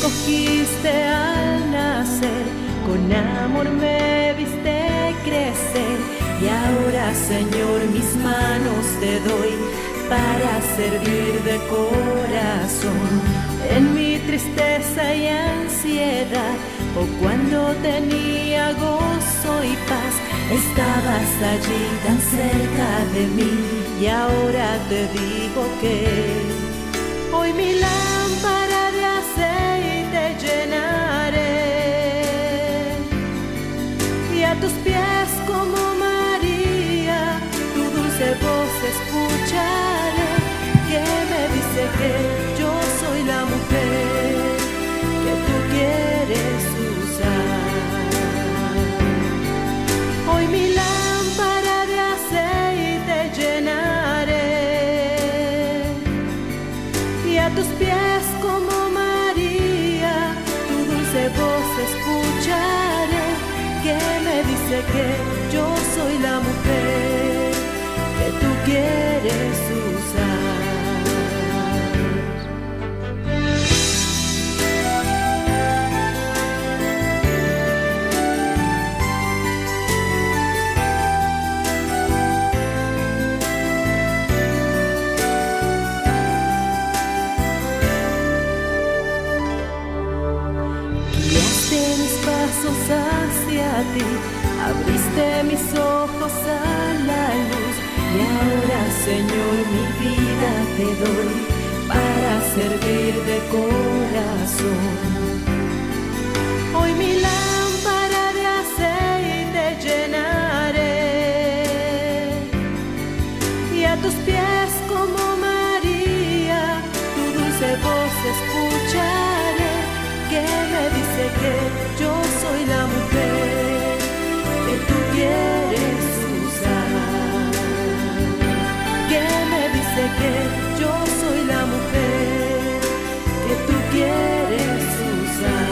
escogiste al nacer, con amor me viste crecer y ahora, Señor, mis manos te doy para servir de corazón. En mi tristeza y ansiedad, o cuando tenía gozo y paz, estabas allí tan cerca de mí y ahora te digo que hoy mi lámpara de aceite llenaré y a tus pies como María tu dulce voz escucharé que me dice que yo soy la mujer que tú quieres usar. Hoy mi lámpara de aceite llenaré y a tus pies como María tu dulce voz escucharé que me dice que yo soy la mujer que tú quieres usar. Guiaste mis pasos hacia ti, abriste mis ojos a la luz y ahora, Señor, mi vida te doy para servir de corazón. Hoy mi lámpara de aceite llenaré y a tus pies como María tu dulce voz escucharé que me dice que yo soy la mujer que tú quieres usar. Que me dice que yo soy la mujer que tú quieres usar.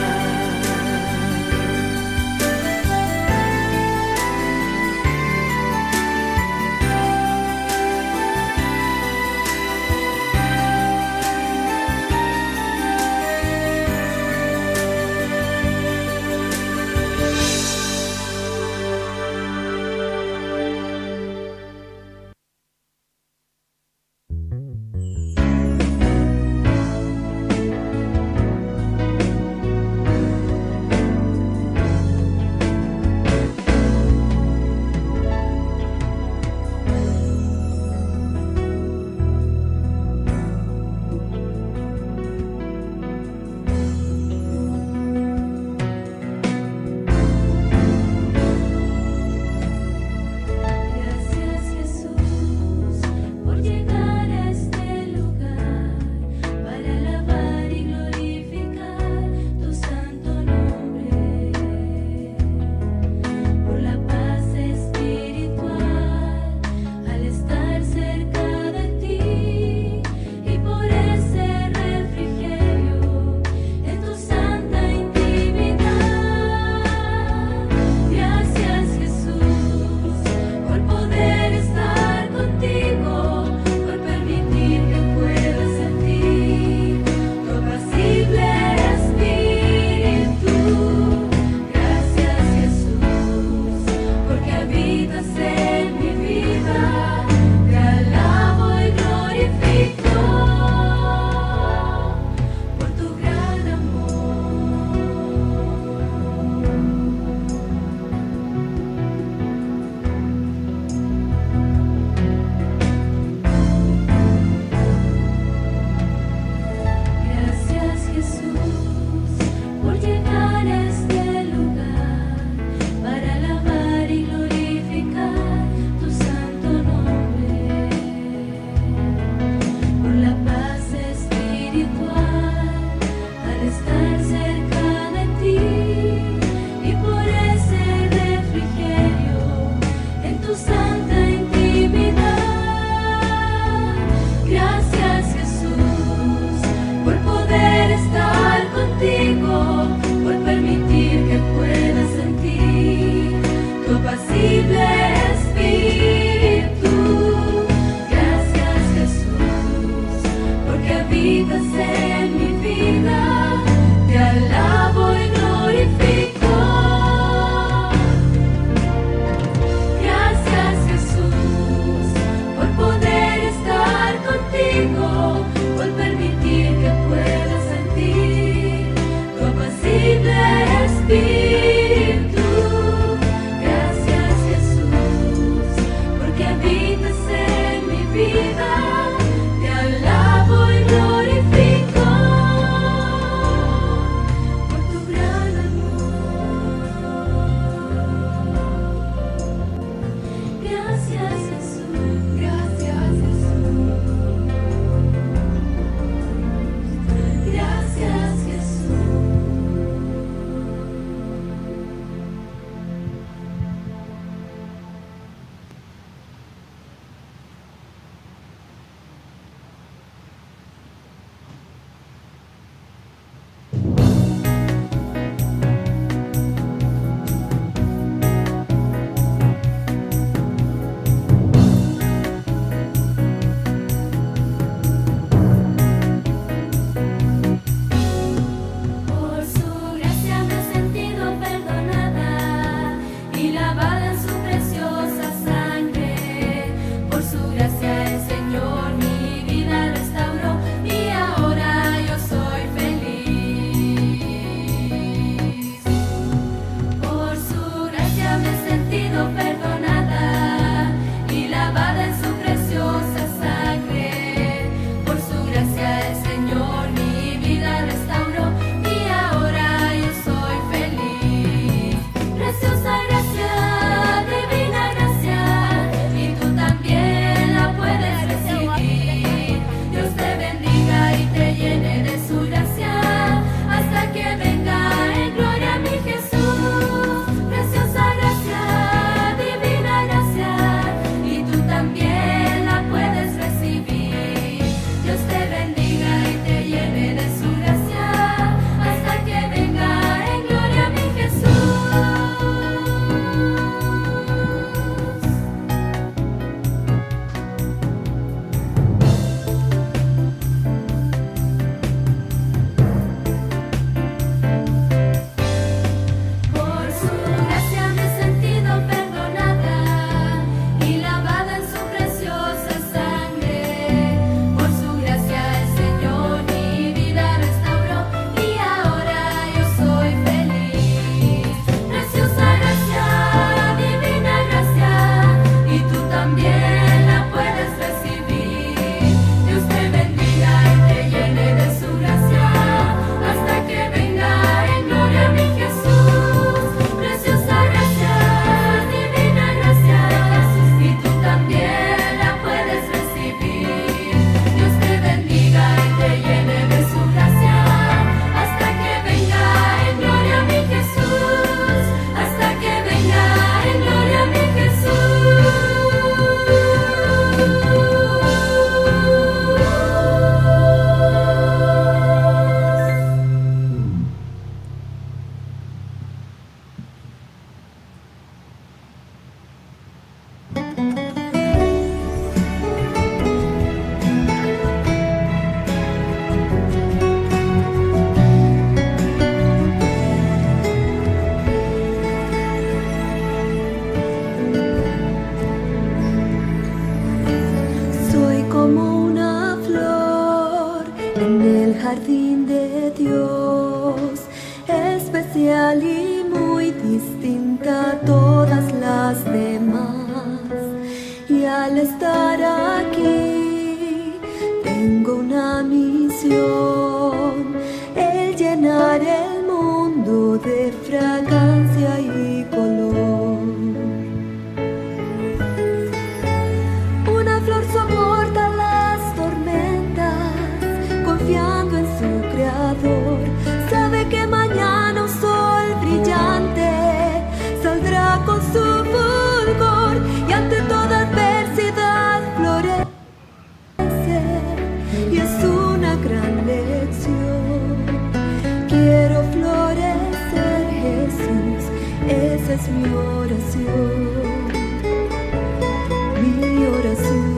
jardín de Dios, especial y muy distinta a todas las demás. Y al estar aquí, tengo una misión, el llenar el mundo de fragancia y color. Una flor soporta las tormentas, confiando en su creador. Sabe que mañana un sol brillante saldrá con su fulgor y ante toda adversidad florece. Y es una gran lección. Quiero florecer, Jesús, esa es mi oración, mi oración.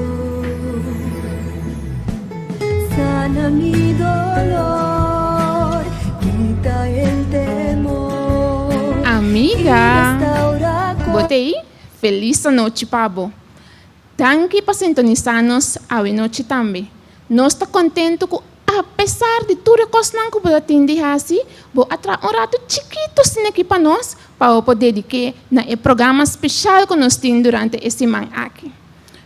Sana mi dolor, quita el temor. Amiga, y restaura Bo t'ei? Felis nochi pa bo. Danki pa sintonisá nos awe nochi tambe. Nos ta kontentu ku apesar di tur e kosnan ku bo ta tin di hasi, bo a traha un ratu chikitu asina aki pa nos pa bo por dedik'é na e programa speshal ku nos tin durante e siman aki.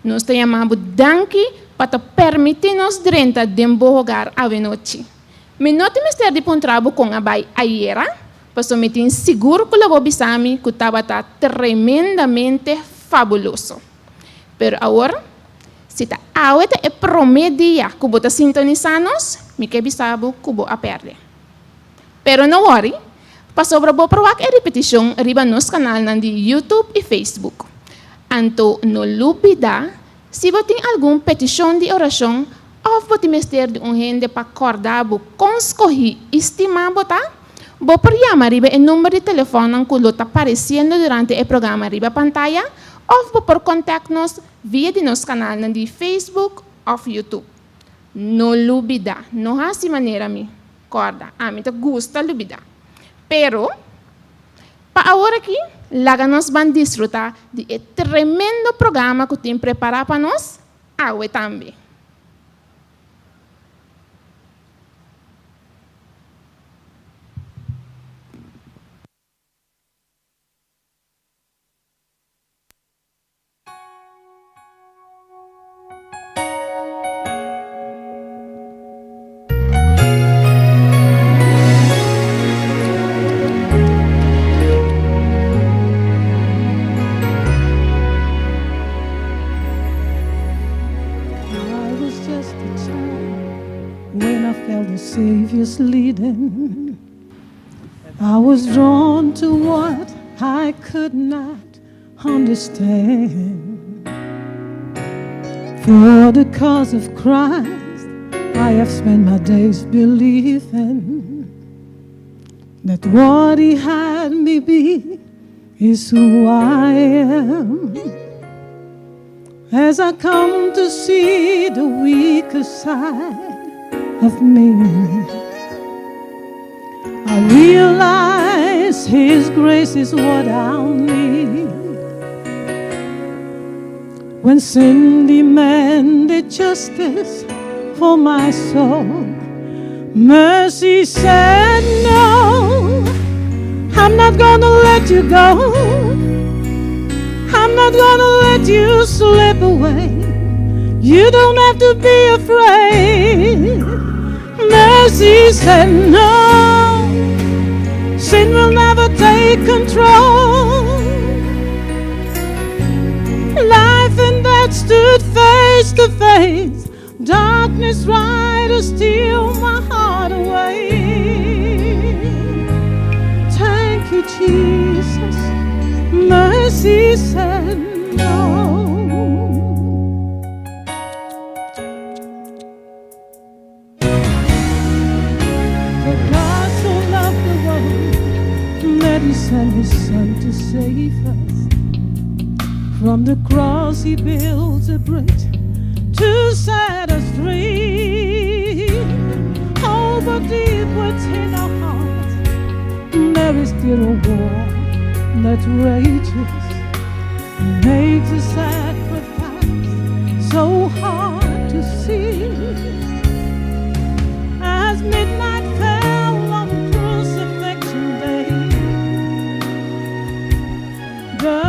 Nos ta yama bo danki pa ta permití nos drenta den bo hogar awe nochi. Mi no tin mester di puntra bo kon a bai ayera, pasobra mi tin sigur ku lo bo bisa mi ku tabata tremendamente fabuloso. Pero awor, si ta awe ta e promé dia ku bo ta sintonisá nos, mi ke bisa bo ku bo a pèrdè. Pero no wòri, pasobra bo por wak e ripetishon riba nos kanalnan di YouTube i Facebook. Anto no lubidá, si bo tin algun petishon di orashon òf bo tin mester di un hende pa kòrda bo kon skohí i stimá bo ta, bo por yama riba e number di telefònnan ku lo ta paresiendo durante e programa riba pantaya òf bo por kòntèkt nos via di nos kanalnan di Facebook òf YouTube. No lubidá, no hasi manera mi. Kòrda, ami ta gusta lubidá. Pero, pa awor aki, laga nos ban disfrutá di e tremendo programa ku tin prepará pa nos awe tambe. I was just a child when I felt the Savior's leading. I was drawn to what I could not understand. For the cause of Christ, I have spent my days believing that what He had me be is who I am. As I come to see the weaker side of me, I realize His grace is what I'll need. When sin demanded justice for my soul, mercy said, No, I'm not gonna let you go. I'm not gonna let you slip away. You don't have to be afraid. Mercy said, No, sin will never take control. Life and death stood face to face. Darkness tried to steal my heart away. Thank you, Jesus. Mercy said no. For God so loved the world that he sent his son to save us. From the cross he built a bridge to set us free. Oh, but deep within our hearts there is still a war that rages and makes a sacrifice so hard to see. As Midnight fell on crucifixion day, the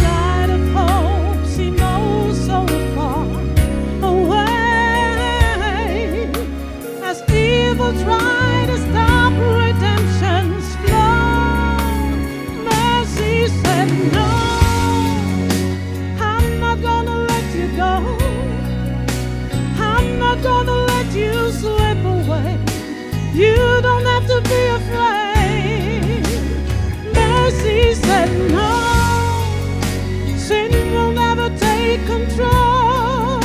light of hope seemed oh so far away as evil tried to stop redemption's flow. Mercy said, "No, I'm not gonna let you go. I'm not gonna let you slip away. You don't have to be afraid." Mercy said, "No, sin will never take control."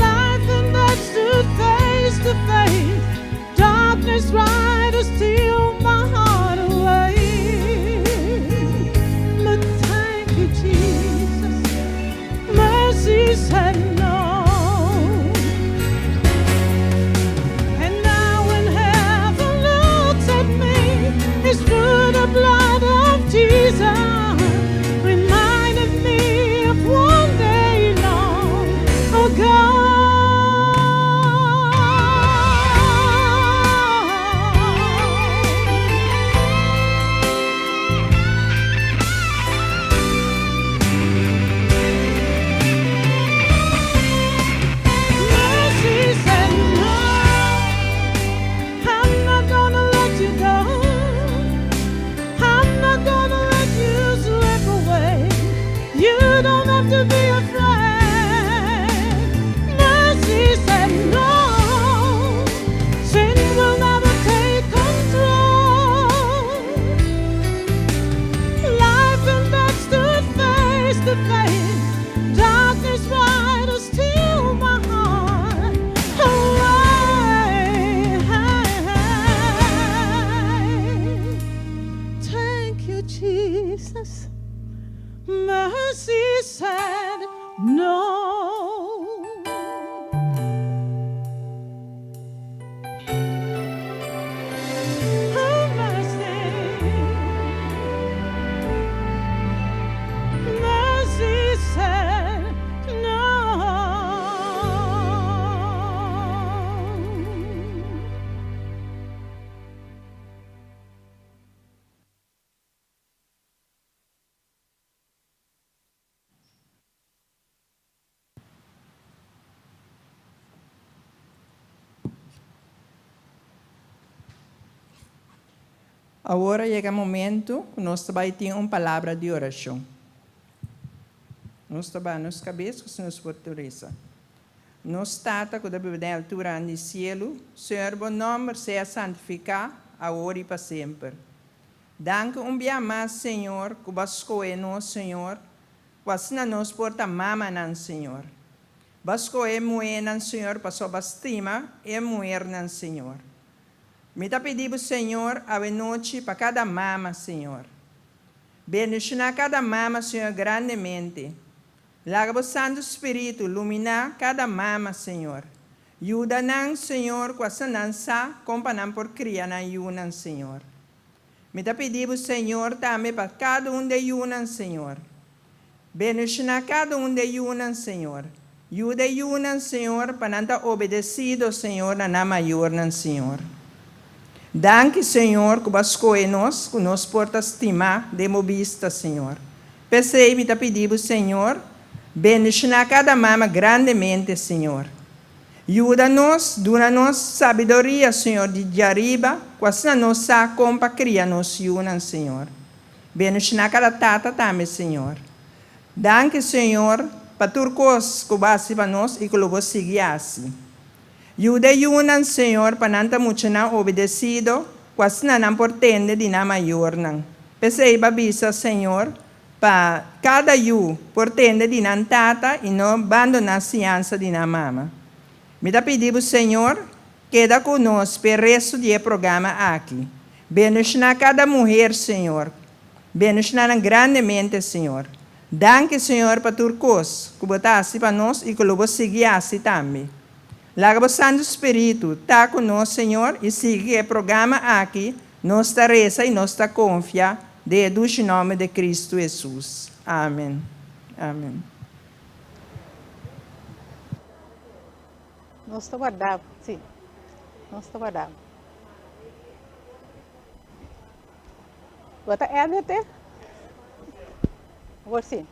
Life and death stood face to face. Darkness tried to steal my heart away. But thank you, Jesus. Mercy said no. And now when heaven looks at me, it's through the blood of Jesus, reminded me of one day long ago. Mercy said, "No, I'm not gonna let you go. I'm not gonna let you slip away. You don't have to be afraid." Mercy said, "No, sin will never take control." Life and death stood face to face. Darkness tried to steal my heart away. Thank you, Jesus. Mercy said no. Oh, mercy. Mercy said no. Awor a yega e momento ku nos bai tin un palabra di orashon. Nos ta baha nos kabes ku nos por resa. Nos Tata ku ta biba den altura di shelu, Señor, bo nòmber sea santifiká awor i pa semper. Danki un bia mas, Señor, ku Bo a skohe nos, Señor, ku asina nos por ta mamanan, Señor. Bo a skohe muhénan, Señor, pasobra Bo a stima e muhénan, Señor. Mi ta pidi, Señor, awe nochi pa kada mama, Señor. Bendishoná kada mama, Señor, grandemente. Laga bo Santu Spiritu iluminá kada mama, Señor. Yuda nan, Señor, ku nan sa, kon pa nan por kria nan yunan, Señor. Mi ta pidi, Señor, tambe pa kada un di yunan, Señor. Bendishoná kada un di yunan, Señor. Yuda yunan, Señor, pa nan ta obedesido, Señor, na nan mayornan, Señor. Danki, Señor, ku Bo a skohe nos, ku nos por ta stimá den bo bista, Señor. P'esei, mi ta pidi, Señor, bendishoná kada mama grandemente, Señor. Yuda nos, duna nos sabiduria, Señor, di ariba, ku asina nos sa kon pa kria nos yunan, Señor. Bendishoná kada tata tambe, Señor. Danki, Señor, pa tur kos ku Bo a hasi pa nos i ku lo Bo sigui hasi. Yuda yunan, Señor, pa nan ta muchanan obedesido, ku asina nan por tende di nan mayornan. P'esei Bo a bisa, Señor, pa kada yu por tende di nan tata i no bandoná siñansa di nan mama. Mi ta pidi, Señor, keda ku nos pa resto di e programa aki. Bendishoná kada muhé, Señor. Bendishoná grandemente, Señor. Danki, Señor, pa tur kos, ku Bo ta hasi pa nos i ku lo Bo sigui hasi tambe. Laga bo Santu Spiritu ta ku nos, Señor, i sigui e programa aki, nos ta resa i nos ta konfia, den nòmber di Kristu Hesus. Amèn. Amèn. Nos ta warda, sí. Nos ta warda. Bo ta edit e? Awor sí.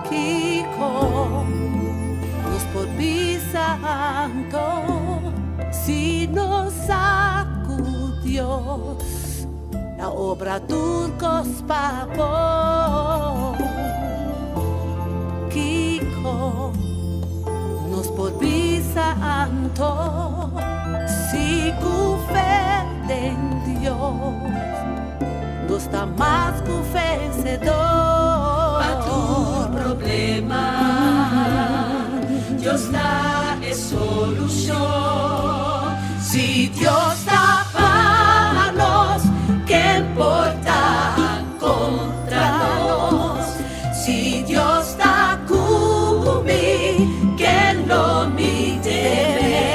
Kiko nos por bisa anto si nos sa ku Dios ta obra tur kos pa bon? Kiko nos por bisa anto si ku fe den Dios nos ta mas ku vensedor? Pa tur problema, Dios ta e solushon. Si Dios ta pa nos, ken por ta kontra nos? Si Dios ta ku mi, ken lo mi teme?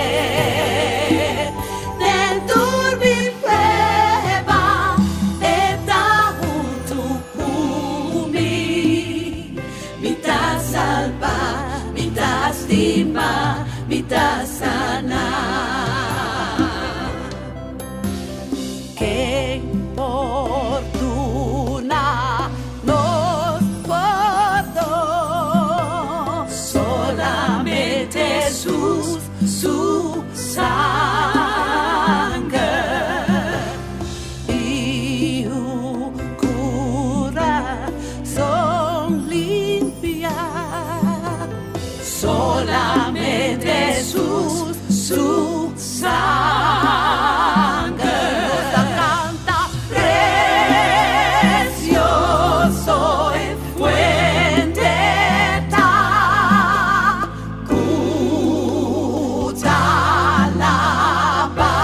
Den tur mi prueba, E ta huntu ku mi. Mi ta salbá, mi ta stimá, mi ta saná. Ken por duna nos pordon? Solamente Hesus su sanger i un kurason limpiá. Solamente Hesus su sanger. Nos ta kanta presioso e fuente ta ku ta laba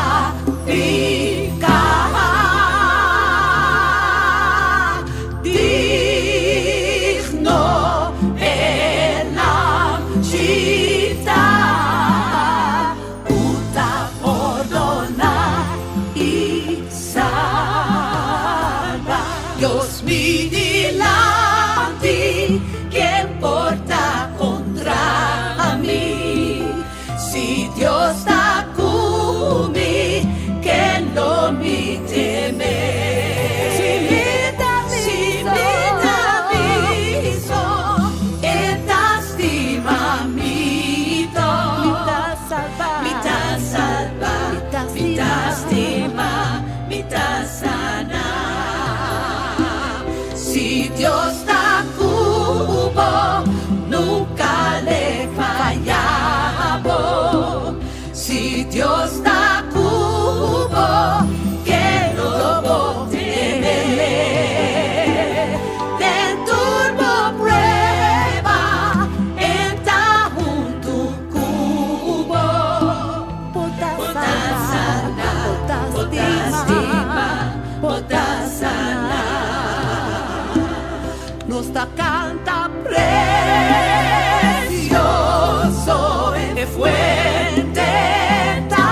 piká. Digno e Lamchi ta ku ta pordoná i salba. Dios mi dilanti, ken por ta kontra mi? Si Dios ta ku mi, ken lo mi teme? Si mi ta bisto, e ta stima mi tòg. Mi ta salbá, mi ta stimá, mi ta saná. Si Dios ta ku bo, nunka l'e faya bo. Si Dios ta ku bo, ken lo bo teme? Den tur bo prueba, e ta huntu ku bo. Bo ta salbá, bo ta stimá, bo ta saná. Nos ta kanta presioso e fuente ta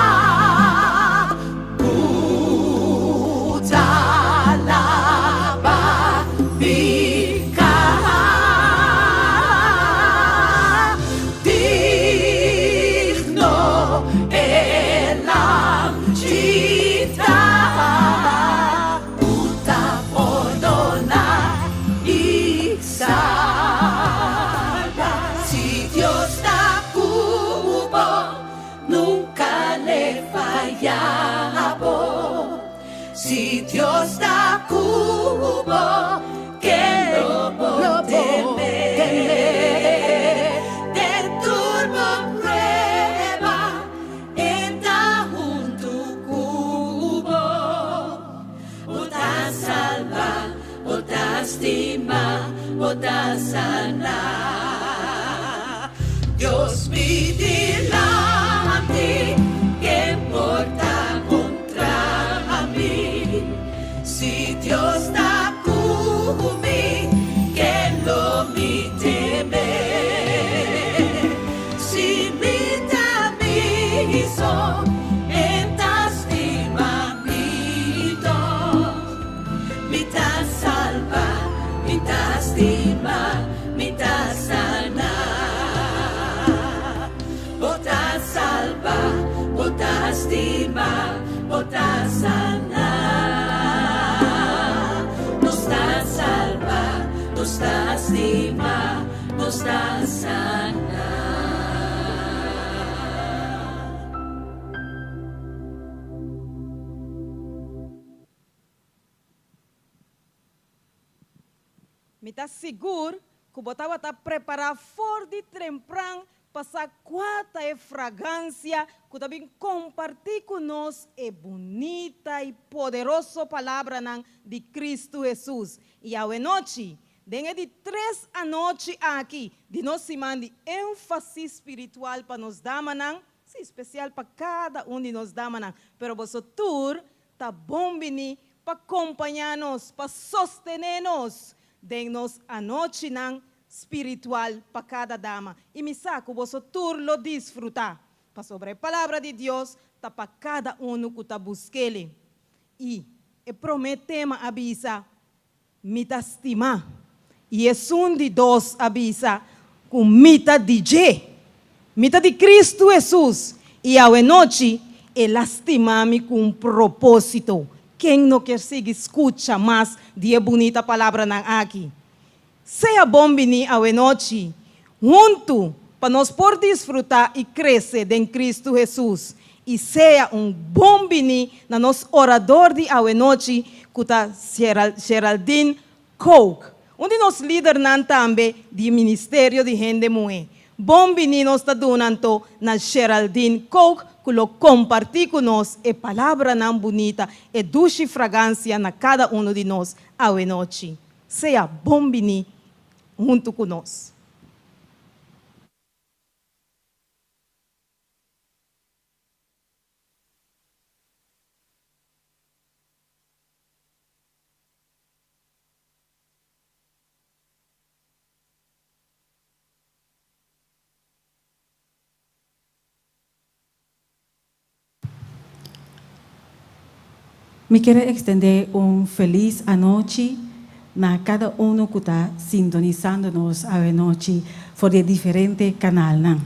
ku ta laba piká. Digno e Lamchi ta ku ta pordoná i salba. Si Dios ta ku bo, nunka l'e faya bo. Si Dios ta ku bo, ken lo bo teme? Den tur bo prueba, e ta huntu ku bo. Bo ta salbá, bo ta stimá, Bo ta sana. Dios mi dilanti, ken por ta kontra mi? Si Dios ta ku mi, ken lo mi teme? Si mi ta mi so, E ta stima mi tòg. Mi ta salba, mi ta stima, mi ta sana. Bo ta salba, bo ta stima, bo ta sana. Nos ta salba, nos ta stima, nos ta sana. Mi ta sigur ku bo tabata prepará for di trempran pa sa kua ta e fragansia ku ta bin kompartí ku nos e bunita i poderoso palabranan di Kristu Hesus. I awenochi, den e di tres anochi aki di nos siman di énfasis spiritual pa nos damanan, sí, spesial pa kada un di nos damanan, pero boso tur Ta bon bini pa kompañá nos, pa sostené nos den nos anochinan spiritual pa kada dama. I mi sa ku boso tur lo disfrutá, pasobra e Palabra di Dios ta pa kada unu ku ta busk'el. I e promé tema a bisa, Mi ta stima. I esun di dos a bisa ku mi ta di dje. Mi ta di Kristu Hesus, i awenochi el a stima mi ku un propósito. Ken no kier sigui skucha mas di e bunita palabranan aki? Sea bon bini awenochi huntu pa nos por disfrutá i krese den Kristu Hesus, i sea un bon bini na nos orador di awenochi ku ta Geraldine Kook, un di nos lidernan tambe di Ministerio di Hende Muhé. Bon bini nos ta duna anto na Geraldine Kook ku lo kompartí ku nos e palabranan bunita, e dushi fragansia na kada unu di nos awenochi. Sea bon bini huntu ku nos. Mi kier a extende un feliz anochi na cada uno cu ta sintonisando nos awenochi for di e diferente canalnan.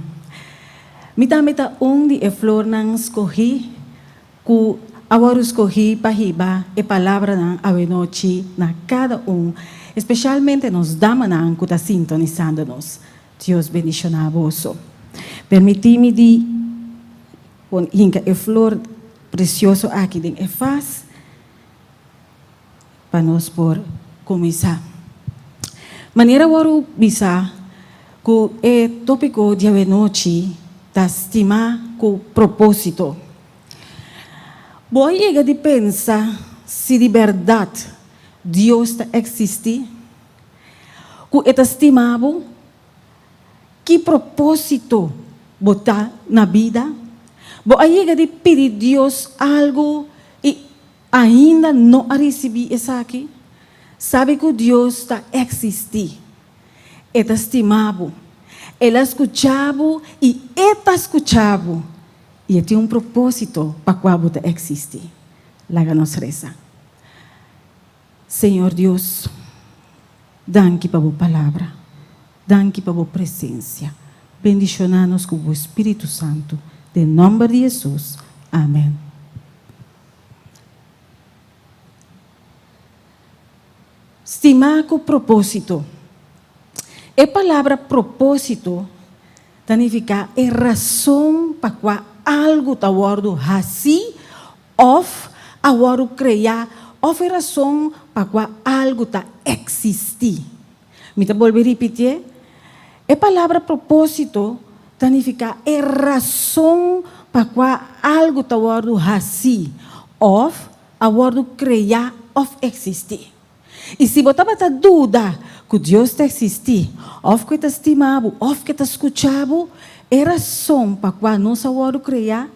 Mi tambe ta un di e flornan scogi cu a wordo scogi pa hiba e palabranan awenochi na cada un, especialmente nos damanan cu ta sintonisando nos. Dios bendiciona boso. Permiti mi di pon hinca e flor precioso aki den e vas pa nos por cuminsa. Manera wor bisa cu e topico di awenochi ta stima cu proposito. Bo a yega di pensa si di berdad Dios ta existi? Ku e ta stima bo? Ki propósito bo ta na bida? Bo a yega di pidi Dios algu i ainda no a risibí esaki? Sabi ku Dios ta eksistí. E ta stima bo. El a skucha bo i e ta skucha bo. I e tin un propósito pa kua bo ta eksistí. Laga nos resa. Señor Dios, danki pa bo palabra, danki pa bo presencia. Bendiciona nos cu bo Spiritu Santo, den nomber di Jesus, amen. Stima cu proposito. E palabra proposito ta nifica e rason pa cua algo ta wordo haci Òf a wòrdu kreá òf e rason pa kua algu ta eksistí. Mi ta bolbe ripitié, E palabra propósito ta nifiká e rason pa kua algu ta wòrdu hasí òf a wòrdu kreá òf eksistí. I si bo tabata duda ku Dios ta eksistí, òf ku e ta stima bo, òf ku e ta skucha bo, e rason pa kua nos a wòrdu kreá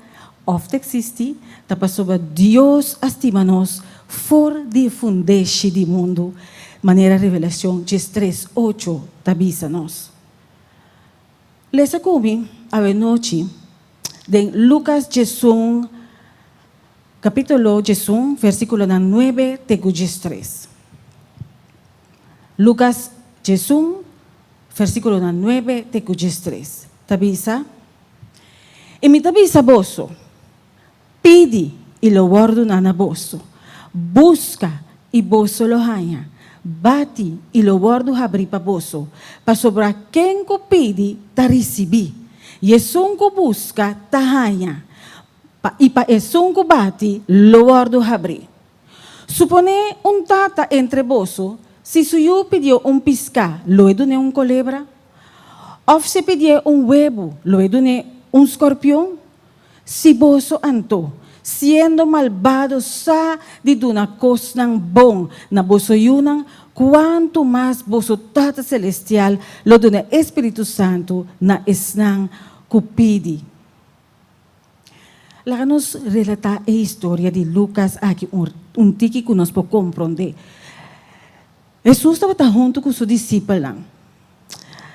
òf ta eksistí ta pasobra Dios a stima nos for di e fundeshi di mundu, manera Revelashon diestres ocho ta bisa nos. Lesa ku mi awenochi den Lukas 11. Capítulo 11, versículonan 9 te cu 13. Lucas 11, versículonan 9 te cu 13. Ta bisa, I mi ta bisa boso, pidi i lo wòrdu duna na boso, buska i boso lo haña, bati i lo wòrdu habrí pa boso, pasobra ken ku pidi ta risibí, i esun ku buska ta haña, Pa i pa esun ku bati lo wòrdu habrí. Suponé un tata entre boso, si su yu pidió un piská, lo e dun'é un kolebra? Òf si e pidié un webu, lo e dun'é un skorpion? Si boso anto, siendo malbado sa di duna kosnan bon na boso yunan, kuantu mas boso Tata Selestial lo duna e Spiritu Santu na esnan ku pidi! Laga nos relatá e historia di Lukas aki un un tiki ku nos por komprondé. Hesus tabata huntu ku su disipelnan.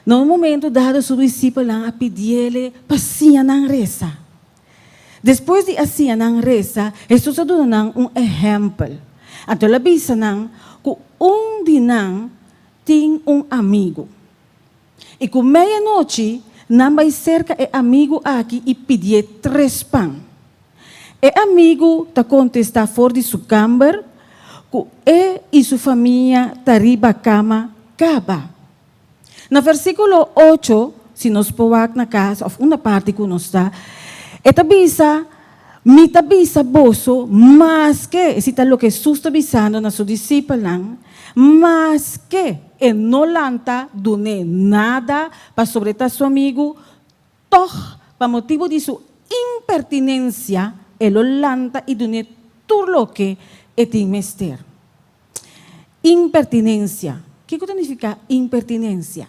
Na un momento dado su disipelnan a pidiele pa siña nan resa. Despues di a siña nan resa, Hesus a duna nan un ehèmpel. Anto el a bisa nan ku un di nan tin un amigu. I ku meianochi nan bai serka e amigu aki i pidié tres pan. E amigu ta kontestá for di su kamber ku e i su famia ta riba kama kaba. Na versíkulo ocho, si nos por wak na kas òf unda parti ku nos ta, e ta bisa, Mi ta bisa boso, maske, esei ta loke Hesus ta bisando na su disipelnan, maske e no lanta dun'é nada pasobra e ta su amigu, tòg pa motibu di su impertinensia e lo lanta i dun'é tur loke e tin mester. Impertinensia. Kiko ta nifiká impertinensia?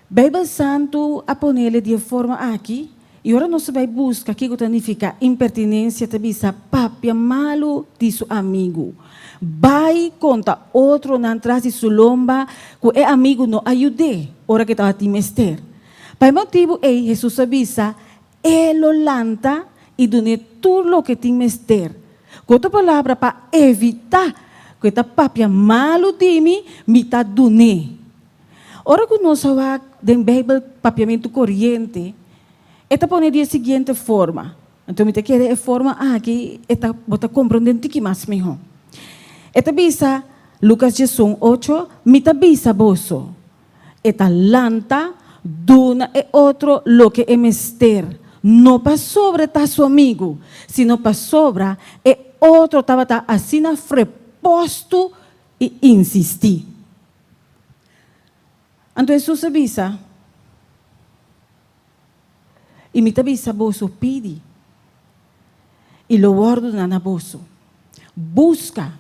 Beibel Santu a ponele di e forma aki, i ora nos ta bai buska kiko ta nifiká impertinensia ta bisa papia malu di su amigu. Bai konta otronan tras di su lomba ku e amigu no a yud'é ora ku e tabatin mester. Pa e motibu ei Hesus a bisa, E lo lanta i dun'é tur loke tin mester. Ku otro palabra, pa evitá ku e ta papia malu di mi, mi ta dun'é. Ora ku nos a wak den Beibel Papiamentu Koriente, e ta pone di e siguiente forma. Anto mi ta kere e forma aki e ta bo ta komprondé un tiki mas mihó. E ta bisa, Lukas 11, ocho, Mi ta bisa boso, E ta lanta, duna e otro loke e mester, no pasobra e ta su amigu, sino pasobra e otro tabata asina frepostu i insistí. Anto Hesus a bisa, I mi ta bisa boso, pidi, i lo wòrdu duna na boso. Buska,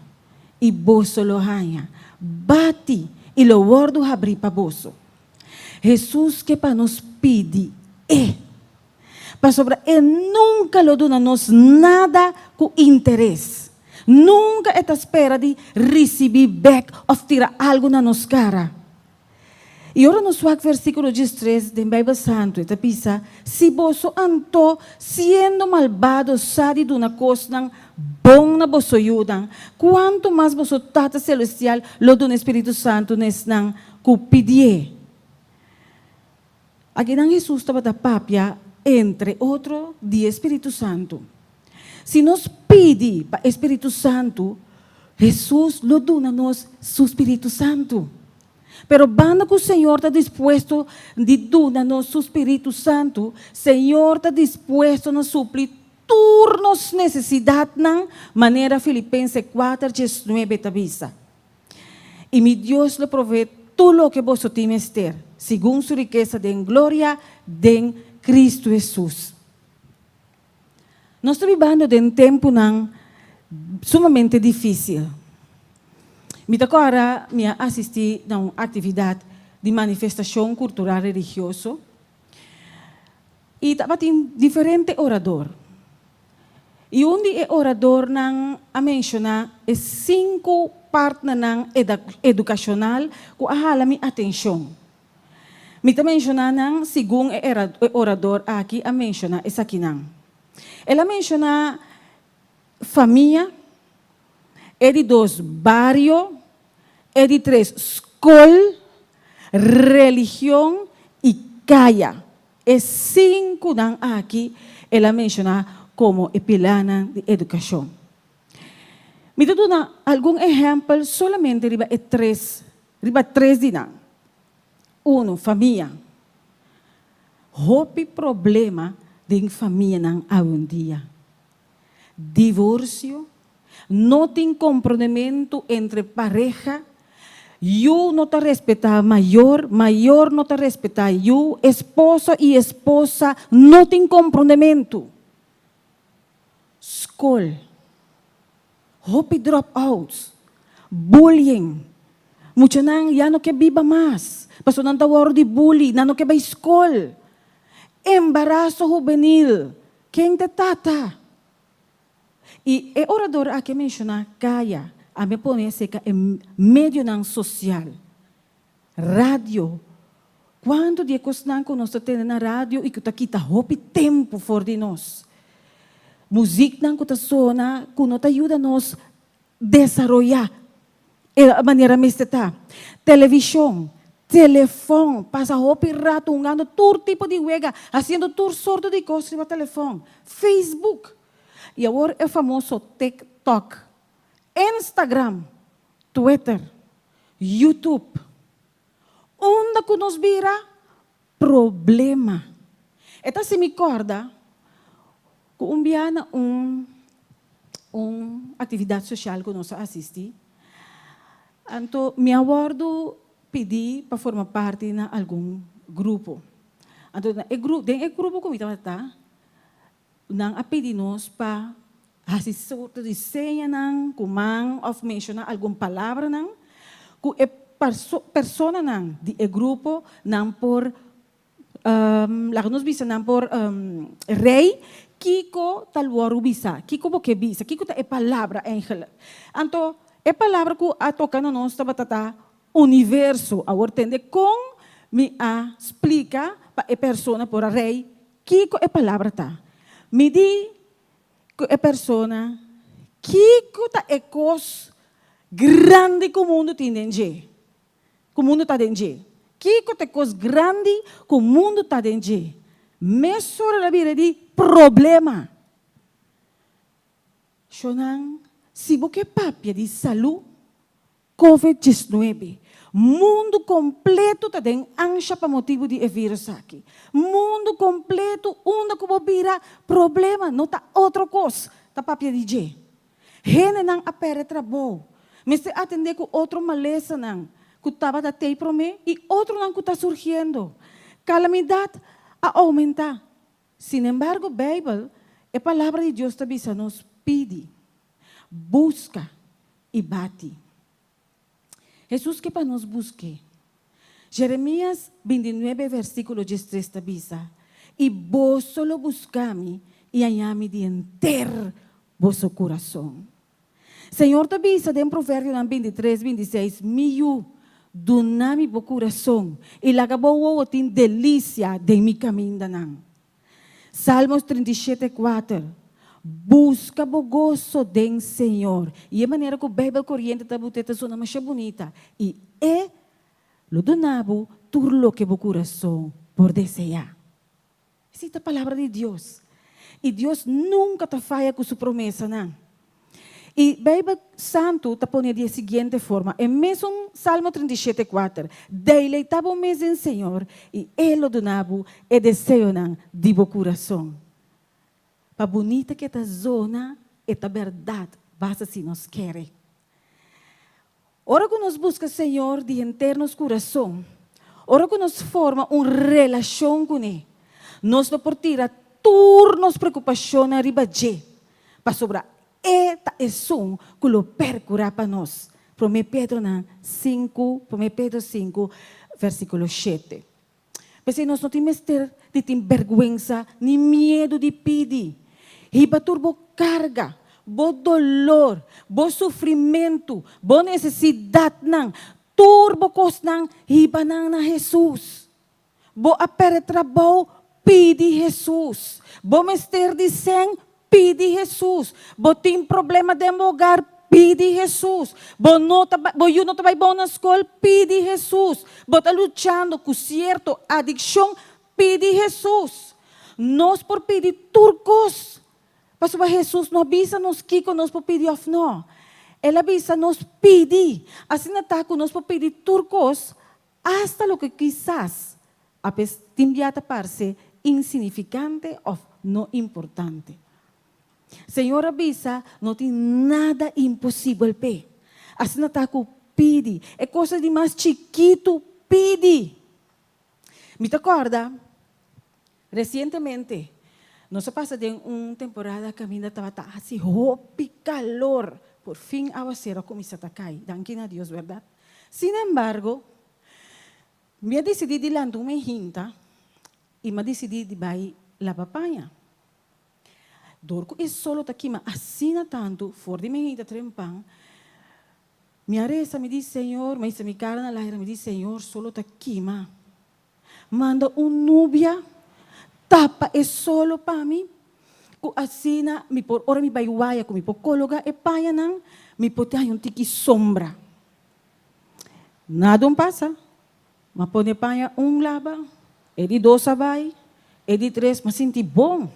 i boso lo haña. Bati, i lo wòrdu habrí pa boso. Hesus ke pa nos pidi E, pasobra E nunka lo duna nos nada ku interes. Nunka E ta spera di risibí bèk òf tira algu na nos kara. I ora nos wak versíkulo 13 den Beibel Santu, e ta bisa, Si boso anto, siendo malbado, sa di duna kosnan bon na boso yunan, kuantu mas boso Tata Selestial lo duna e Spiritu Santu na esnan ku pidié! Akinan Hesus tabata papia, entre otro, di e Spiritu Santu. Si nos pidi pa e Spiritu Santu, Hesus lo duna nos su Spiritu Santu. Pero banda ku Señor ta dispuesto di duna nos su Spiritu Santu, Señor ta dispuesto na supli tur nos nesesidatnan, manera Filipense 4, 19 ta bisa. I mi Dios lo proveé tur loke boso tin mester, segun su rikesa den gloria den Kristu Hesus. Nos ta bibando den tempunan sumamente difísil. Mi ta kòrda mi a asistí na un aktividat di manifestashon kultural religioso i tabatin diferente orador. I un di e oradornan a menshoná e sinku partnernan edukashonal ku a hala mi atenshon. Mi ta menshoná nan segun e orador aki a menshoná esakinan. El a menshoná famia, e di dos bario, e di tres skol, religion i kaya. E sinkunan aki el a menshoná komo e pilánan di edukashon. Mi ta duna algun ehèmpel solamente riba e tres, riba tres di nan. Unu, famia. Hopi problema den famianan awendia. Divorsio, no tin komprondementu entre pareha, yu no ta respetá mayor, mayor no ta respetá yu, esposo i esposa no tin komprondementu. Skol, hopi drop-outs, bullying, muchanan ya no ke biba mas, pasobra nan ta wòrdu di bully, nan no ke bai skol, embaraso hubenil, Ken ta tata? I e orador aki a menshoná kaya, ami a pone aserka e medionan sosial, radio. Kuantu di e kosnan ku nos ta tende na radio i ku ta kita hopi tempu for di nos? Muziknan ku ta sona ku no ta yuda nos desaroyá e manera mester ta. Televishon, telefòn, pasa hopi rato hungando tur tipo di wega, hasiendo tur sorto di kos riba telefòn, Facebook, i awor e famoso TikTok, Instagram, Twitter, YouTube. Unda ku nos bira? Problema. E ta hasi mi kòrda ku un bia na un un aktividat sosial ku nos a asistí, anto mi a wòrdu pidí pa forma parti na algun grupo. Anto na e gru den e grupo ku mi tabata ta, nan a pidi nos pa hasi sorto di señanan ku man òf menshoná algun palabranan ku e personanan di e grupo nan por laga nos bisa nan por rei kiko ta wòrdu bisa, kiko bo ke bisa, kiko ta e palabra eigenlijk. Anto e palabra ku a toka na nos tabata ta universo. Awor tende kon mi a splika pa e persona por a rei Kiko e palabra ta? Mi di ku e persona, Kiko ta e kos grandi ku mundu tin den dje? Ku mundu ta den dje? Kiko ta e kos grandi ku mundu ta den dje? Mesora el a bira di problema. Shonnan, si bo ke papia di salú, Covid 19. Mundu kompleto ta den ansha pa motibu di e virus aki. Mundu kompleto unda ku bo bira problema no ta otro kos ta papia di dje. Hendenan a pèrdè trabou, mester atendé ku otro malesanan ku tabata tei promé i otronan ku ta surgiendo. Kalamidat a oumentá. Sinembargo Beibel, e Palabra di Dios ta bisa nos pidi, buska i bati. Hesus ke pa nos busk'é. Jeremias 29 versíkulo 13 ta bisa, I boso lo buska mi i haña mi di henter boso kurason. Señor ta bisa den Proverbionan 23, 26, Mi yu, duna mi bo kurason i laga bo wowo tin delisia den mi kamindanan. Salmos 37, 4, Buska bo goso den Señor. I e manera ku Beibel Koriente ta but'é ta sona masha bunita. I e lo duna bo tur loke bo kurason por deseá. Esei ta palabra di Dios. I Dios nunka ta faya ku su promesanan. I Beibel Santu ta pone di e siguiente forma, e mesun Salmo 37, 4, Deleitá bo mes den Señor, i E lo duna bo e deseonan di bo kurason. Pa bunita ku e ta zona, e ta bèrdat, basta si nos kere. Ora ku nos buska Señor di henter nos kurason, ora ku nos forma un relashon kuné, nos lo por tira tur nos preokupashonnan riba dje, pasobra E ta esun ku lo perkurá pa nos. Promé Pedronan sinku, Promé Pedro sinku, versíkulo shete. P'esei nos no tin mester di tin bèrgwensa ni miedu di pidi. Hiba tur bo karga, bo dolor, bo sufrimentu, bo nesesidatnan, tur bo kosnan, hiba nan na Hesus. Bo a pèrdè trabou? Pidi Hesus. Bo mester di sèn? Pidi Hesus. Bo tin problema den bo hogar? Pidi Hesus. Bo no ta bo yu no ta bai bon na skol? Pidi Hesus. Bo ta luchando ku sierto adikshon? Pidi Hesus. Nos por pidi tur kos, pasobra Hesus no a bisa nos kiko nos por pidi òf no. El a bisa nos pidi. Asina ta ku nos por pidi tur kos, Asta loke kisas apes tin bia ta parse insignifikante òf no importante. Señor a bisa no tin nada imposibel p'e. Asina ta ku pidi e kos di mas chikitu pidi. Mi ta kòrda resientemente nos a pasa den un temporada kaminda tabata hasi hopi kalor. Por fin awaseru a kuminsá ta kai. Danki na Dios, bèrdat? Sin embargo, mi a disidí di lanta un mehinta i mi a disidí di bai laba paña. Dor ku e solo ta kima asina tantu for di mehinta trempan, mi a resa, mi di, Señor, mi a hisa mi kara na laira, mi di, Señor, solo ta kima. Manda un nubia tapa e solo pa mi, ku asina mi por, ora mi bai waya ku mi por kologa e pañanan, mi por tin haña un tiki sombra. Nada un pasa. M'a pone paña un laba, e di dos a bai, e di tres m'a sinti bon.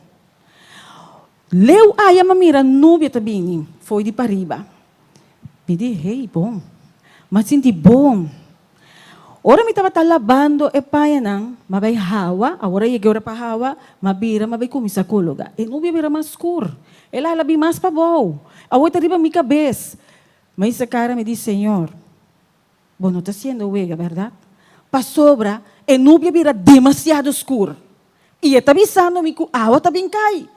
Leu aya m'a mira nubia ta bini fo'i di pariba. Mi di, Hey, bon. M'a sinti bon. Ora mi tabata labando e pañanan, m'a bai hawa, awor a yega e ora pa hawa, m'a bira, m'a bai kuminsá kologa. E nubia bira mas skur. El a hala bin mas pabou. Awor ta riba mi kabes. M'a hisa kara, mi di, Señor, bo no ta hasiendo wega, bèrdat? Pasobra e nubia bira demasiado skur i e ta bisando mi ku awa ta bin kai.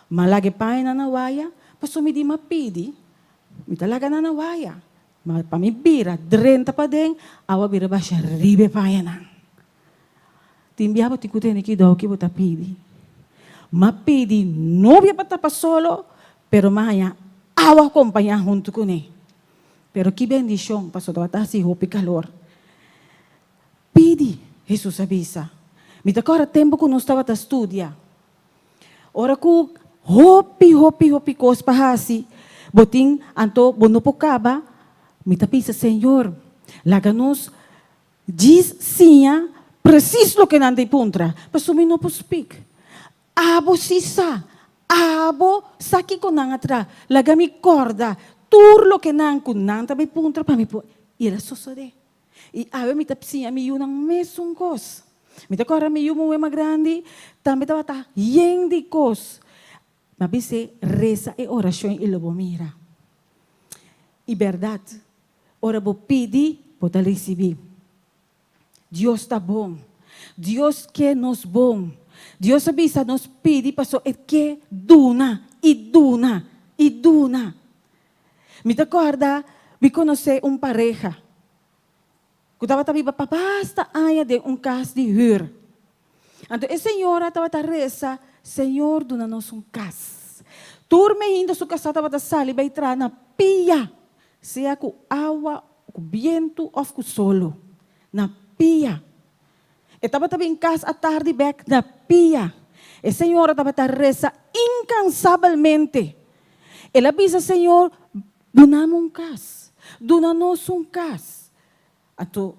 M'a laga e pañanan na waya, pasobra mi di m'a pidi, mi ta laga nan na waya. Ma pa mi bira drenta paden, awa bira basha riba e pañanan. Tin bia bo tin ku tene kidou ki bo ta pidi. M'a pidi nubia pa tapa solo, pero m'a haña awa kompañá huntu kuné. Pero ki bendishon, pasobra tabata hasi hopi kalor. Pidi, Hesus a bisa. Mi ta kòrda tempu ku nos tabata studia. Ora ku hopi, hopi, hopi kos pa hasi, bo tin, anto bo no por kaba, mi ta bisa, Señor, laga nos djis siña presis loke nan ta e puntra, pasobra mi no por spik. Abo si sa, abo sa kiko nan a traha, laga mi kòrda tur loke nan ku nan ta bai puntra pa mi por, i el a sosodé. I awe mi ta siña mi yunan mesun kos. Mi ta kòrda mi yu muhé mas grandi tambe tabata yen di kos. Mi a bis'é, Resa e orashon i lo bo mira. I bèrdat, ora bo pidi, bo ta risibí. Dios ta bon. Dios ke nos bon. Dios a bisa nos pidi pasobra e ke duna i duna i duna. Mi ta kòrda mi konosé un pareha ku tabata biba pa basta aña den un kas di hür. Anto e señora tabata resa, Señor duna nos un kas. Tur mehinda su kasá tabata sali bai traha na pia, sea ku awa, ku bientu òf ku solo. Na pia. E tabata bin kas atardi bèk na pia. E señora tabata resa inkansabelmente. El a bisa Señor, Duna mi un kas. Duna nos un kas. Anto,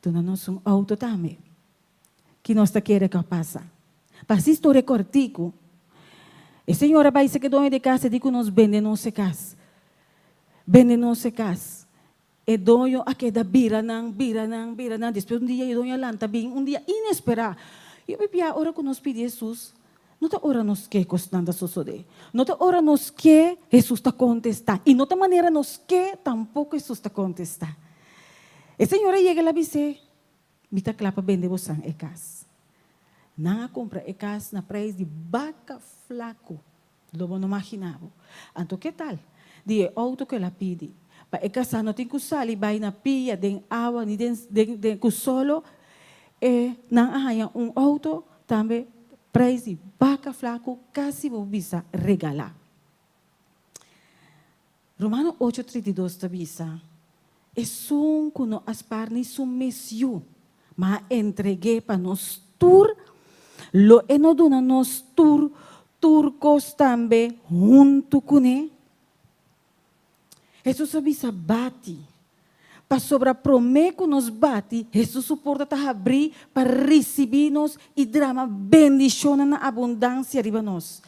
duna nos un outo tambe. Ki nos ta kere ku a pasa? Pa hasi storia kòrtiku, e señora bai seke doño di kas e di ku nos bende nos e kas. Bende nos e kas. E doño a keda bira nan, bira nan, bira nan. Despues un dia e doño a lanta bin, un dia inesperá. I hopi bia ora ku nos pidi Hesus, no ta ora nos ke kosnan ta sosodé. No ta ora nos ke Hesus ta kontestá. I no ta manera nos ke tampoko Hesus ta kontestá. E señor a yega el a bis'é, Mi ta kla pa bende bosan e kas. Nan a kumpra e kas na preis di baka flaku. Lo bo no maginá bo. Anto ke tal di e outo ku el a pidi? Pa e kasá no tin ku sali bai na pia den awa ni den den den ku solo, e nan a haña un outo tambe prijs di baka flaku kasi bo bisa regalá. Romano ocho 32 ta bisa, Esun ku no a spar ni su mes yu, ma a entreg'é pa nos tur, lo e no duna nos tur tur kos tambe huntu kuné? Hesus a bisa, Bati. Pasobra promé ku nos bati, Hesus su porta ta habrí pa risibí nos i drama bendishonnan na abundansia riba nos.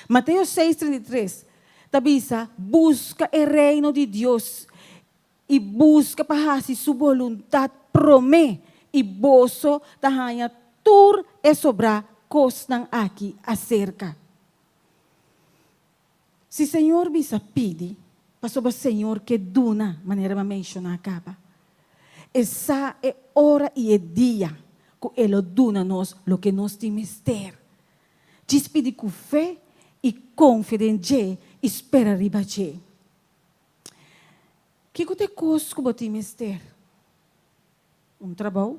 Mateo seis, 33 ta bisa, Buska e Reino di Dios i buska pa hasi su boluntat promé, i boso ta haña tur e sobrá kosnan aki aserka. Si Señor bisa pidi, pasobra Señor ke duna, manera mi a menshoná kaba. E sa e ora i e dia ku E lo duna nos loke nos tin mester. Djis pidi ku fe i konfia den dje i spera riba dje. Kiko ta e kos ku bo tin mester? Un trabou?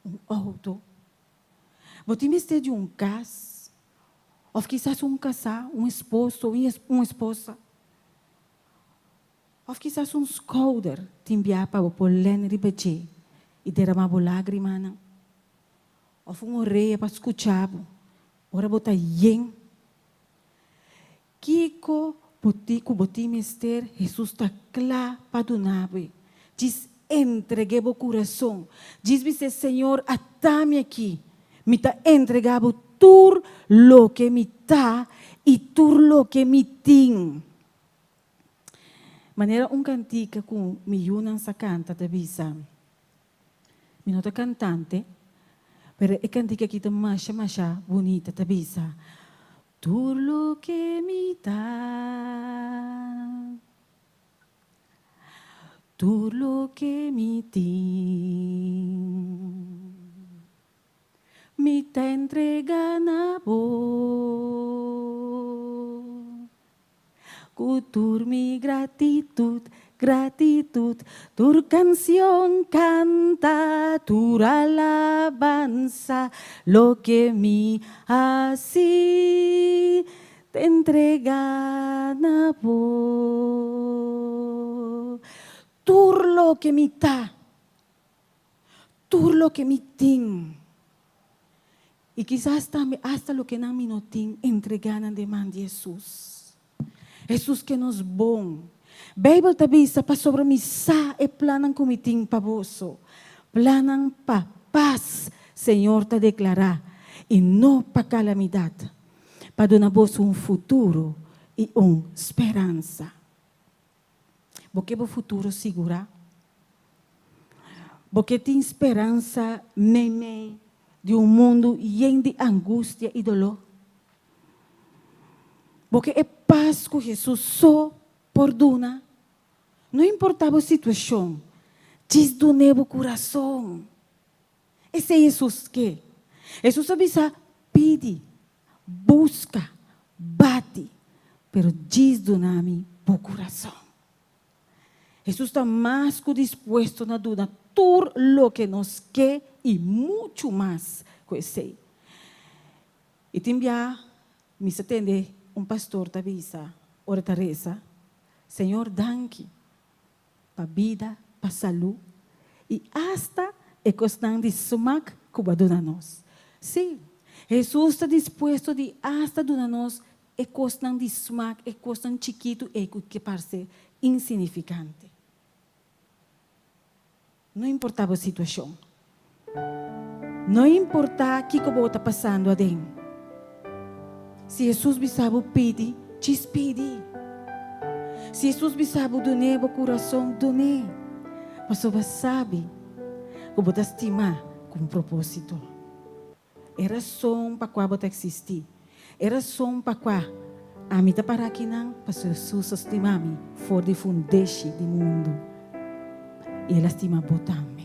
Un outo? Bo tin mester di un kas? Òf kisas un kasá, un esposo, un esposa. Òf kisas un skouder tin bia pa bo por lèn riba dje i deramá bo lágrimanan. Òf un orea pa skucha bo ora bo ta yen. Kiko bo tin ku bo tin mester, Hesus ta kla pa duna bo. Djis entreg'é bo kurason. Djis bis'é, Señor, ata mi aki. Mi ta entregá bo tur loke mi ta i tur loke mi tin. Manera un kantika ku mi yunan sa kanta ta bisa, Mi no ta kantante, pero e kantika aki ta masha masha bunita, ta bisa, Tur loke mi ta, tur loke mi tin, mi ta entrega na bo. Ku tur mi gratitut, gratitut, tur kansion kanta, tur alabansa, loke mi hasi ta entrega na bo. Tur loke mi ta, tur loke mi tin. I kisas tambe asta loke nan mi no tin, entregá nan den man di Hesus. Hesus ke nos bon. Beibel ta bisa, Pasobra mi sa e plannan ku mi tin pa boso, plannan pa pas, Señor ta deklará, i no pa kalamidat, pa duna boso un futuro i un speransa. Bo ke bo futuro sigurá? Bo ke tin speransa meimei di un mundu yen di angustia i doló? Bo ke e pas ku Hesus so por duna? No importá bo situashon, djis dun'é bo kurason. Esei Hesus ke. Hesus a bisa, Pidi, buska, bati, pero djis duna mi bo kurason. Hesus ta mas ku dispuesto na duna tur loke nos ke i muchu mas ku esei. I tin bia mi sa tende un pastor ta bisa ora e ta resa, Señor danki pa bida, pa salú i asta e kosnan di smak ku bo a duna nos. Sí, Hesus ta dispuesto di asta duna nos e kosnan di smak, e kosnan chikitu ei ku ke parse insignifikante. No importá bo situashon. No importá kiko bo ta pasando aden. Si Hesus bisa bo pidi, djis pidi. Si Hesus bisa bo dun'é bo kurason, dun'é. Pasobra sabi ku bo ta stimá ku un propósito. E rason pa kua bo ta eksistí. E rason pa kua ami ta para akinan, pasobra Hesus a stima mi for di fundeshi di mundu. I el a stima bo tambe.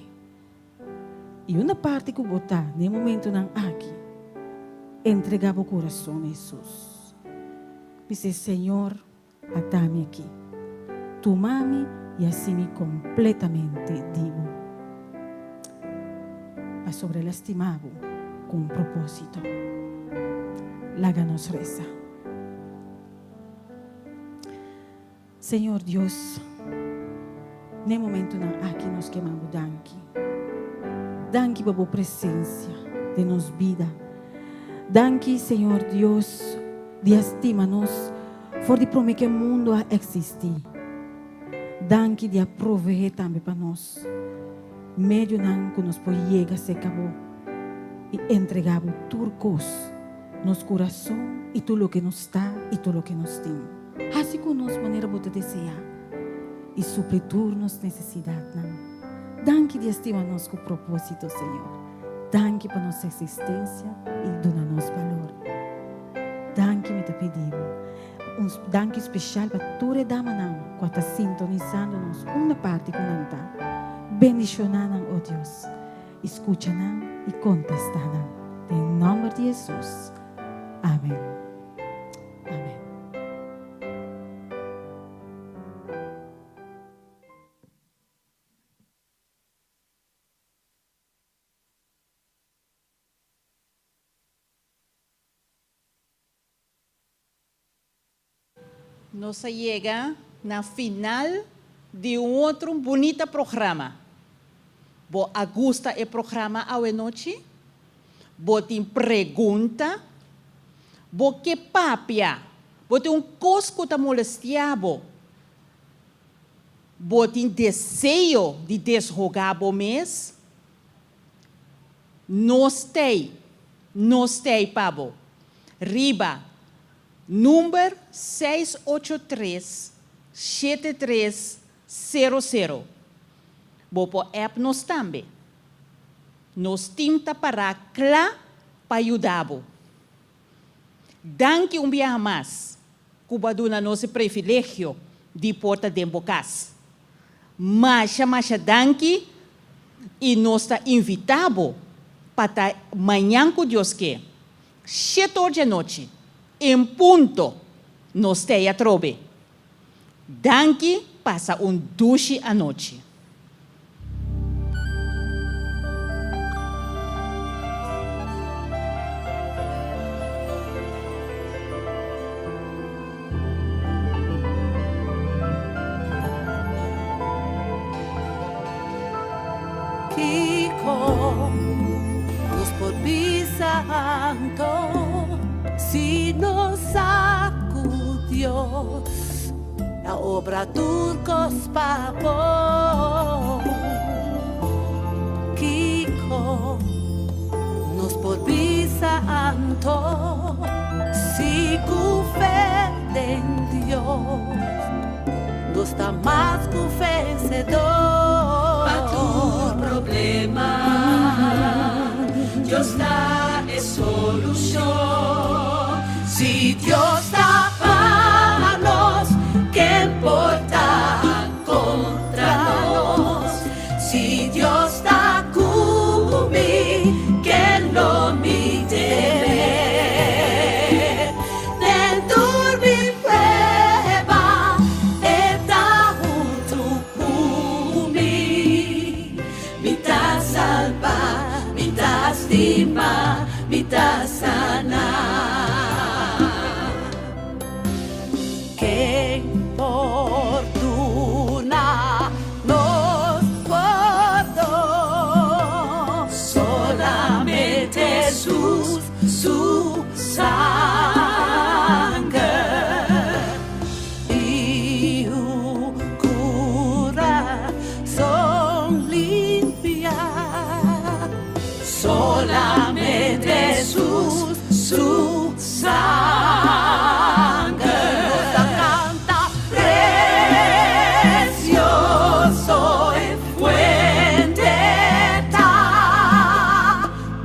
I unda parti ku bo ta den e momentunan aki, entregá bo kurason na Hesus. Bis'é, Señor, ata mi aki. Tuma mi i hasi mi kompletamente di bo. Pasobra el a stima bo ku un propósito. Laga nos resa. Señor Dios, n'e momentunan aki nos ke manda bo danki. Danki pa bo presensia den nos bida. Danki, Señor Dios, di a stima nos for di prome ke mundu a eksistí. Danki di a proveé tambe pa nos medionan ku nos por yega serka bo i entregá bo tur kos, nos kurason i tur loke nos ta i tur loke nos tin. Hasi ku nos manera bo ta deseá i supli tur nos nesesidatnan. Danki di a stima nos ku propósito, Señor. Danki pa nos eksistensia i duna nos balor. Danki mi ta pidi bo. Un danki speshal pa tur e damanan ku a ta sintonisando nos unda parti ku nan ta. Bendishoná nan, o Dios, i skucha nan i kontestá nan. Den nòmber di Hesus. Amen. Amen. Nos a yega na final di un otro bunita programa. Bo a gusta e programa awe nochi? Bo tin pregunta? Bo ke papia? Bo tin un kos ku ta molestia bo? Bo tin deseo di deshogá bo mes? Nos t'ei, nos t'ei pa bo. Riba number seis ocho tres, shete tres sero sero. Bo por app nos tambe. Nos team ta pará kla pa yuda bo. Danki un biaha mas ku bo a duna nos e privilegio di por ta den bo kas. Masha masha danki i nos ta invitá bo pa ta mañan ku Dios ke, shete or djanochi, en punto nos t'ei atrobe. Danki pasa un dushi anochi. Kiko nos por bisa anto si nos sa ku Dios ta obra tur kos pa bon? Kiko nos por bisa anto si ku fe den Dios nos ta mas ku vensedor? Pa tur problema Dios ta e solushon. Si Dios ta pa nos, ken por ta kontra nos? Si Dios ta ku mi, ken lo mi teme? Den tur mi prueba, e ta huntu ku mi. Mi ta salba, mi ta stima, mi ta sana. Ken por duna nos pordon? Solamente Hesus su sanger. I un kurason limpia. Solamente Hesus su sanger. Nos ta kanta Precioso e fuente ta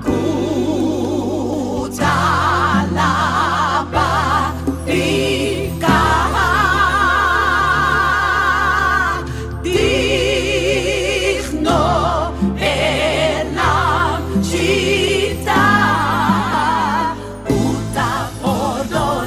ku ta laba piká. Digno e Lamchi ta ku ta pordoná.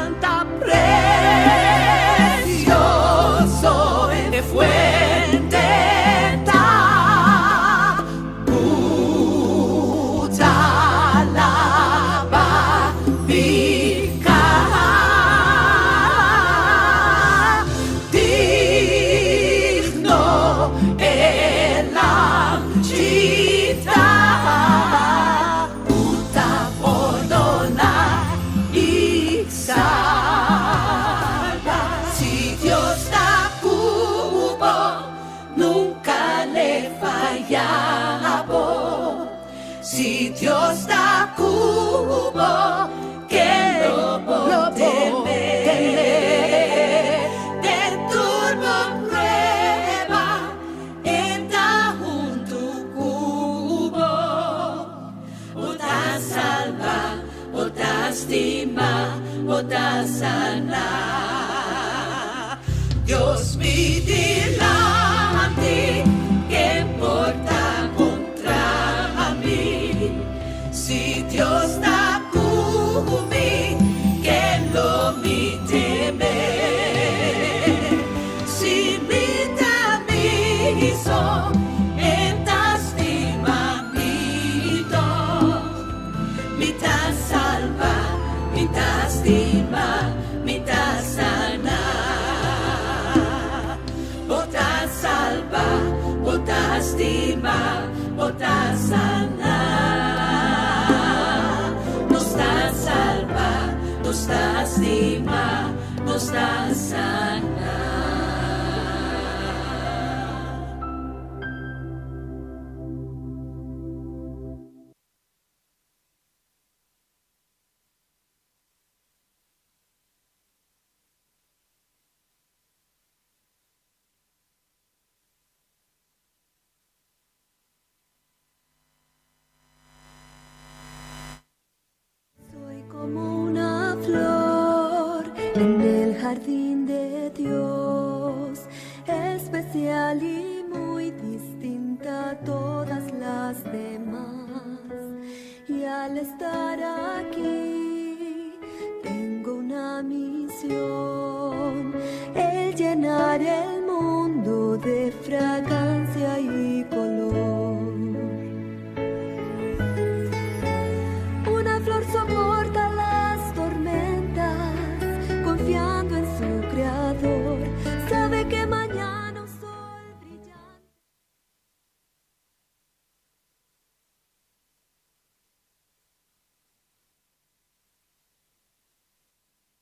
Cuánta precioso e fuente ta ku ta laba piká. Digno e Lamchi ta ku ta pordoná i salba. Si Dios ta ku bo, nunka l'e faya bo. Si Dios ta ku bo, ken lo bo teme? Den tur bo prueba, e ta huntu ku bo. Bo ta salba, bo ta stima, bo ta sana. Dios mi dilanti, ken por ta kontra mi? Si Dios ta ku mi, ken lo mi teme? Si mi ta mi so, e ta stima mi tòg. Mi ta salba, mi ta stima, mi ta sana. Bo ta salba, bo ta stima, bo ta sana. Nos ta salba, nos ta stima, nos ta sana. Soy como una flor en el jardín de Dios, especial y muy distinta a todas las demás. Y al estar aquí, tengo una misión, el llenar el mundo de fragancia.